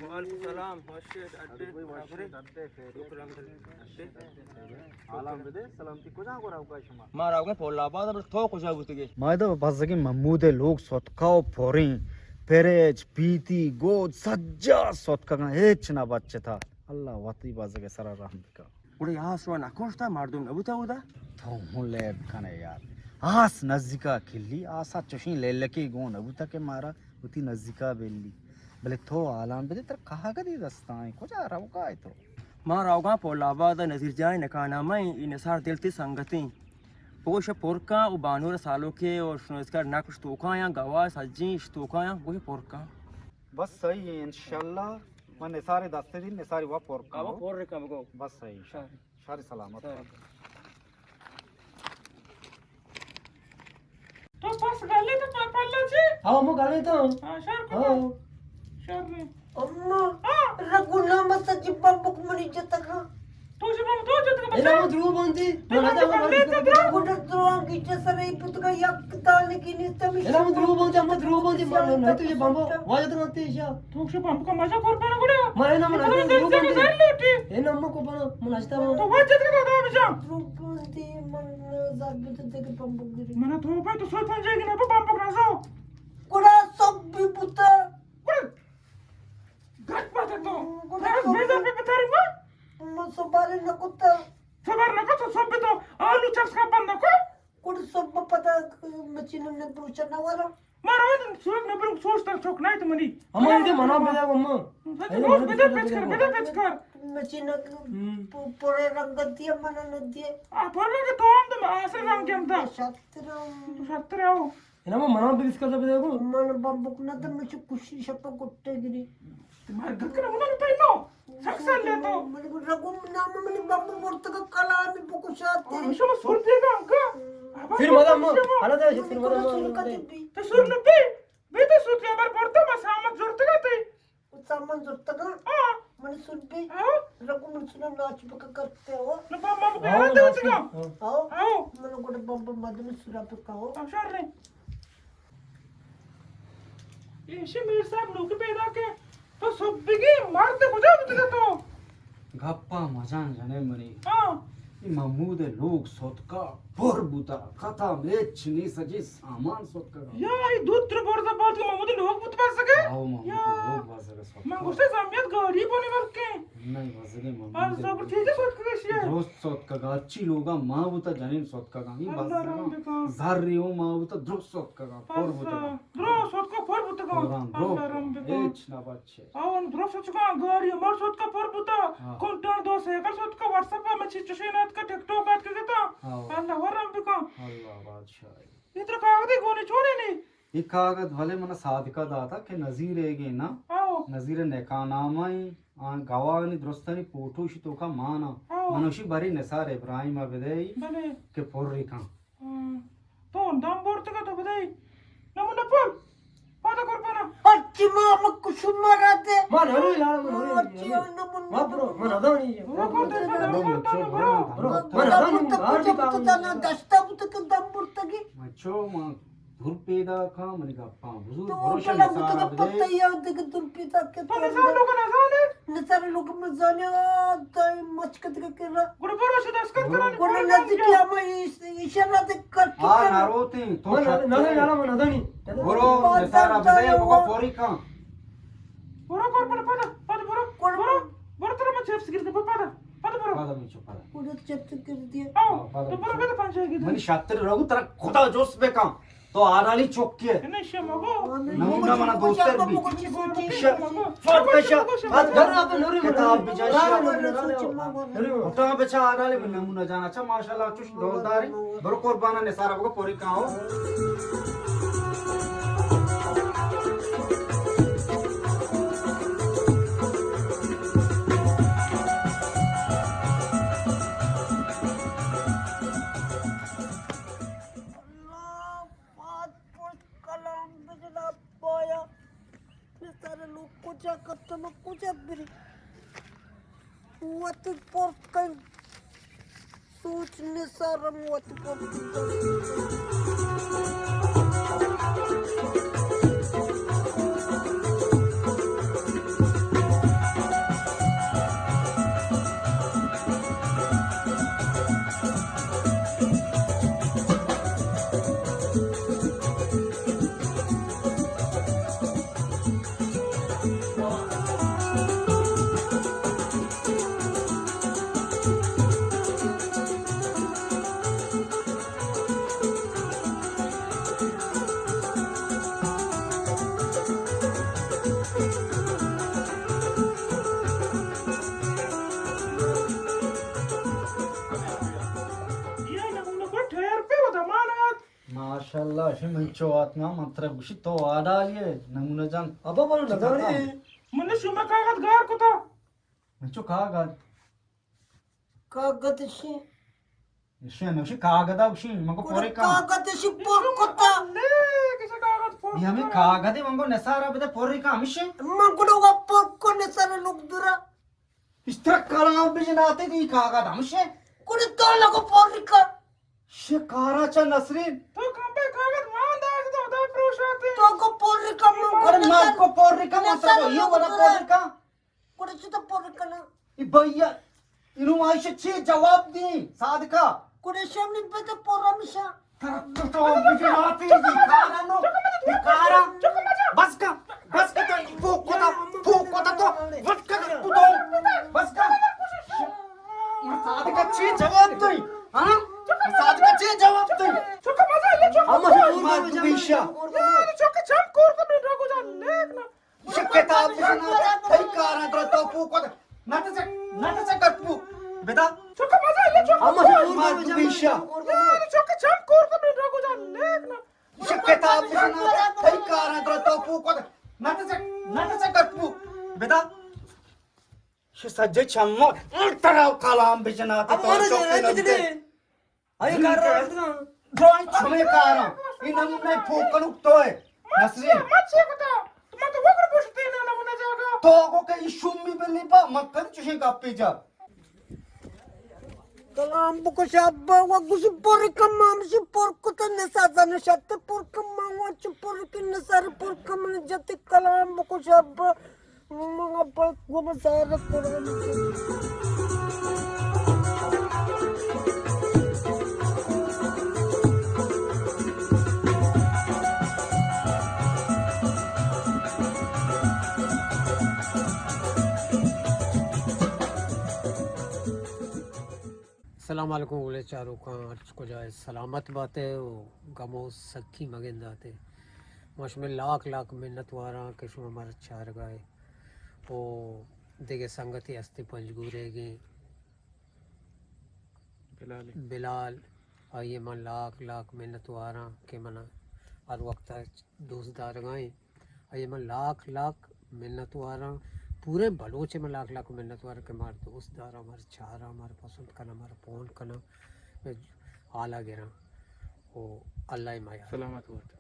وعلیکم سلام، وش ئے، ڈڈ ئے، برابر ئے؟ شکر الحمدللہ۔ حالاں بدے، سلامتی۔ کجا گورا ہوگا شما؟ ما راوگیں پول آباد، بلے تو کجا بوتگے؟ ما ادا بزگیں محمود ءِ لوگ ستکا و پوریں، پریچ، پیتی، گود، سجا ستکگاں، ہچ نہ بچتا۔ اللہ وتی بزگ ءِ سرا رحم بکا۔ گڑا آس شما نکشتا، مردم نبوتا اودا؟ تو ہوں لیب کنے یار۔ آس نزیکا کلی، آسا چوشیں لیلکے گون نبوتا کہ مارا وتی نزیکا بیلی۔ بلے تو حالاں بدے، ترا کاگدے دستائیں، کجا روگا ئے تو؟ ما روگاں پول آباد ءَ، نزیر جان ءِ نکاح نامہ ایں، اے نثار دل تئی سنگتیں۔ بگوش پر کن و بانور سالوکے و شنو اسکار نقش توکایاں، گواہ سجیں اش توکایاں، بگوش پر کن۔ بس صحیح ہے، انشاءاللہ من نثار دست دی، نثار وا پر کن۔ وا پر کن بگو۔ بس صحیح۔ شر۔ شر سلامت۔ شر۔ تو پس گلے تو پ-، پلا چی؟ ہاں، مو گلے تو۔ ہاں، شر کو۔ ہاں۔ شر نے۔ اما، ہاں۔ رگو نام سجی بمبک منی جتگا۔ تو جی بم تو جتگا بچا۔ اے نام درو بندی۔ تو من نام تو گلے تو درو۔ گڈ درو کی جسر ای پتگا یک دانگی نیست۔ اے نام درو بندی، اما درو بندی، من نہ تو یہ بمبو واجہ تو نتی شا۔ تو شو بمبک مجا قربان گڑا۔ من نام نہ تو درو بندی۔ اے نام کو بنا، من اجتا تو واجہ تو دا بچا۔ درو بندی۔ من زر بده دگه بمبک گری۔ من تو پای تو سوی پنجه گی نه بمبک نزو۔ گڑا سب بی بوتا۔ گڑا گٹ بات تو۔ گڑا تو سب بی بتاری ما۔ من سباری نکوتا۔ سبار نکو تو سب تو آلو چپس کا بند نکو۔ گڑا سب پتا مچین نے بروچا نہ ورا۔ مارا وت سوچ نہ برو، سوچ تر چوک نہ تو منی۔ اما، اے منا بده گو اما۔ سچ اے روز منا بده بده پچ کر، بده۔ بده پچ کر۔ مچین ہم۔ پ-، پورے رنگ دیا منا نہ دیا۔ آ، پورے رنگ تو ہم تو آسے رنگ کے ہم تا۔ شتر۔ تو شتر ہو۔ اے نام منا بده اس کا بده گو۔ من بمبک نہ تو مچ کشی شپا گٹے گری۔ تو مار گکر منا پینو۔ سک سال لے تو۔ من رگو نام منی بمب مرتگا کلامی بکشاتے۔ آ، شما سر دیگا انکا؟ پھر مدام، حالا دے، پھر مدام۔ تو سر نبی؟ بی تو سر دے، بر برتا ما سامان زرتگا تے۔ سامان زرتگا؟ ہاں۔ من سر بی؟ ہاں۔ رگو من سنا ناچ بکا کرتے ہو۔ نہ بمب کو حالا دے اتگا۔ ہاں۔ ہاں۔ من گوڑ بمب مدن سرا بکا ہو۔ ہاں، شر نے۔ ایشی میر صاحب نوکی پیدا کہ تو سبگی مرد کجا بوتگا تو؟ گپا مجان جنے منی۔ ہاں۔ اے محمود لوگ ستکا پر بوتا، ختم، ہچ نی سجی سامان ستکا۔ یا اے دوتر برزا بات کہ محمود لوگ بوت بسگے؟ آو محمود یا۔ لوگ بسگے ستکا۔ من گوشتا زمیت گاڑی بونی بلکیں۔ نہیں، بزگیں من بس بزگیں۔ زبر چیزے سوتکگا شیئے۔ درست سوتکگا، اچھی لوگا ما بوتا جنین سوتکگا۔ اے اللہ بزگاں رحم بکن۔ زر ریو ما بوتا درست سوتکگا، پر بس بوتگا۔ درست سوتکا پر بوتگا۔ قرآن، درست۔ اللہ رحم بکن۔ ہچ نہ بچے۔ آ، اون درست سوتکا، گاڑی مر سوتکا پر بوتا۔ ہاں۔ کنٹان دو سائیکل سوتکا، واٹس اپ میں چیز چشین آتکا، ٹک ٹاک آتکا گتا۔ ہاں۔ اللہ ورحم بکن۔ اللہ بادشاہ۔ اے ترا کاغذے گونے چونے نے؟ اے کاغذ ولے منا صادقہ داتا کہ نذیر ایگے نا۔ آؤ۔ نذیر نکاح نامہ ایں، آن گواہانی درستانی فوٹو شی توکا مانا۔ آؤ۔ من اشی بری نثار ابراہیم ء بدئی بلے۔ کہ پر ریکاں۔ ہاں۔ تو دم برتگا تو بدئی۔ نمونہ پر۔ پادا قربانا۔ ہرچی ما ہم کشو مرا دے۔ ما نروی لالا، ما نروی۔ ہرچی نمونہ۔ ما برو، ما ندانی۔ برو، برو، برو، برو، برو، برو۔ برو، ما ندانی، برو، برو، برو۔ دشتا بوتو کہ دم برتگی۔ مچو، ما دور پیدا کاں، منی گپاں بزور، تو بروش بلا نثار بوتگا بدے۔ پتہ یا دگہ دور پیدا کہ تو نثار لوگ نزانے؟ نثار لوگ مزانے، آ، دائم مچ کتگا کرا۔ گڑا بروش دست کت کرا۔ گڑا نزدیکی ہم ایش-، ایشارا دے کر آ، کرا۔ نروتیں، تو من شرط نہ، نہ، نہ، من ندانی۔ برو، بات نثار دار بدے، دار بگو ہوا۔ پوری کاں۔ برو، برو، برو، پدا، پدا برو، برو۔ برو، برو، ترا من چپس گرد، برو، پدا، پدا برو۔ پدا من چپ، پدا۔ برو، چپس گرد دیا۔ آؤ، پدا تو برو، من چپ۔ بده پنجاہ گرد۔ منی شاتر رگو ترا خدا جوست بکن۔ تو آرالی چوکی ہے۔ نہیں، شما گو۔ نمونہ منا دوستر بی۔ شما گو۔ فٹ بشا، فٹ بشا۔ کتاب بجا۔ فوٹو بچا آرالی من نمونہ جانا۔ اچھا، ماشاءاللہ، چوش دور داری۔ برو قربانا نثارا بگو پوری کاؤ۔ چا کتنو کجا بری؟ وت پر کن۔ سوچ نثارم وت پر کن۔ ماشاءاللہ، شی من چو آتما من ترا گوشی تو آڈالی ہے، نمونہ جان۔ ابا بلو نزانی۔ من شما کاغذ گار کتا۔ من چو کاغذ۔ کاغذ شی۔ شی نوشی کاغذ آ شی، من کو پورے کا۔ کاغذ شی پر کتا۔ یہ ہمیں کاغذ ہے، من کو نثارا بدے پورے کا ہمشی۔ من کو لوگا پر کو نثارا لوگ درا۔ اشترا کلام بجناتے دی کاغذ ہمشے۔ کڑے تو لگو پوری کر۔ شکارا چا نسرین۔ تو کمبے کاغذ مان داغ دو، دا پروشاتے۔ تو کو پوری کر من۔ ارے مان کو پوری کر من تو یہ والا پوری کر۔ کڑے چی تو پوری کرنا؟ ای بھیا، انو آئیش چی جواب دی، صادقہ؟ کڑے شمی پہ تو پورا مشا۔ تو بجناتی بیکارا نو، بیکارا۔ بس کا، بس کا تو پوک کتا، پوک کتا تو، بس کا تو، بس کا۔ صادقہ چی جواب دئی؟ ہاں؟ صادقہ چی جواب دئی؟ اما مار تو بیشا۔ شکتا بجنا، تئی کاراں ترا تو پوک کت۔ نت چک، نت چک کت پوک۔ بدا۔ چک مزا، یہ چک۔ اما مار تو بیشا۔ یہ چک چم کور تو من رگو جان، لیک نا۔ شکتا بجنا، تئی کاراں ترا تو پوک کت۔ نت چک، نت چک کت پوک۔ بدا۔ شی سجے چمو، ترا کلام بجنا، تو چک نہ دے۔ آئی کار رو رکھنا۔ درائیں چمے کاراں۔ این نمونہ پوک کنوک تو ہے۔ نسرین۔ من چے کتا؟ تو من تو وگر پوشتے نا نمونہ جاگا۔ تو کو کہ ای شومی بلی با، من کن چوشیں گپے جا۔ کلام بکش ابا، و گوش پر کم، ہمشی پر کتا نسا زن شت پر کم، من و چ پر کن نسار پر کم جت کلام بکش ابا۔ السلام علیکم گلیں چاروکاں، ہرچ کجا ئے سلامت بات ئے و گم و سکی مگندات ئے۔ ما شمئے لاکھ لاکھ منت واراں کہ شما مارا چارگا ئے۔ و دگہ سنگتے ہستے پنجگور ئیگیں بلال۔ بلال، آئی ء من لاکھ لاکھ منت واراں کہ من ہر وقت دوست دارگا ایں۔ آئی ء من لاکھ لاکھ منت واراں، پوریں بلوچ ء من لاکھ لاکھ منت واراں کہ مار دوست داراں، مار چاراں، مار پسند کناں، مار پون کناں، حالا گراں۔ او اللہ ء ما یار۔ سلامت بات۔